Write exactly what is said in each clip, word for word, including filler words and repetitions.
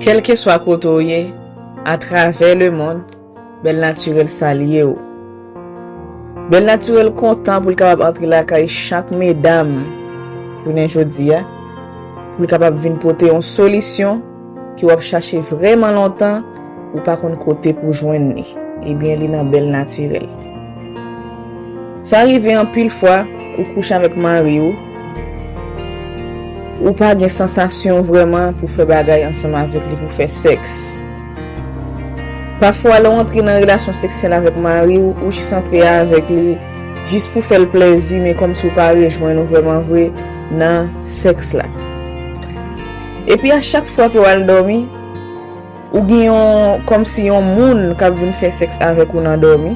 Kèlkeswa kote w ye, atravè lemonn, Bèl Natirèl salye w. Bèl Natirèl kontan pou l kapab antre lakay chak medam jounen jodi a, pou l kapab vin pote yon solisyon ke w ap chache vrèman lontan, ou pa konn kote pou jwenn li. Ebyen, li nan Bèl Natirèl. Sa rive anpil fwa, ou kouche avèk mari w, ou pa gen sansasyon vrèman pou fè bagay ansanm avèk li, pou fè sèks. Pafwa, lè w antre nan relasyon seksyèl avèk mari w, ou jis antre avèk li jis pou fè l plèzi, men kòmsi w pa rejwenn ou vrèman vre nan sèks la. Epi a chak fwa ke w al dòmi, ou gen yon, kòmsi yon moun k ap vin fè sèks avèk ou nan dòmi,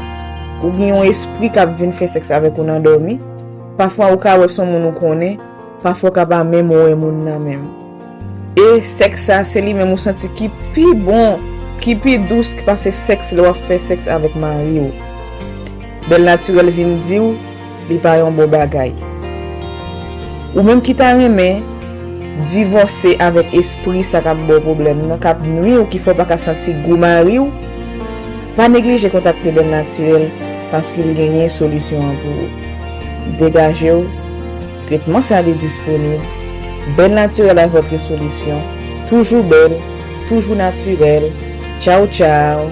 ou gen yon espri k ap vin fè sèks avèk ou nan dòmi. Pafwa ou ka wè se yon moun ou konnen, pafwa ou ka pa menm wè moun nan menm. E sèks sa, se li menm ou santi ki pi bon, ki pi dous ki pase sèks lè w ap fè sèks avèk mari w. Bèl Natirèl vin di w, li pa yon bon bagay. Ou menm ki ta renmen divòse avèk espri sa k ap ba w pwoblèm nan, k ap nwi w, ki fè w pa ka santi gou mari w, pa neglije kontakte Bèl Natirèl, paske l genyen solisyon an pou ou. Degaje w, tretman sa li disponib. Bèl Natirèl a votre solution. Toujou bèl, toujou natirèl. Tchaw, tchaw.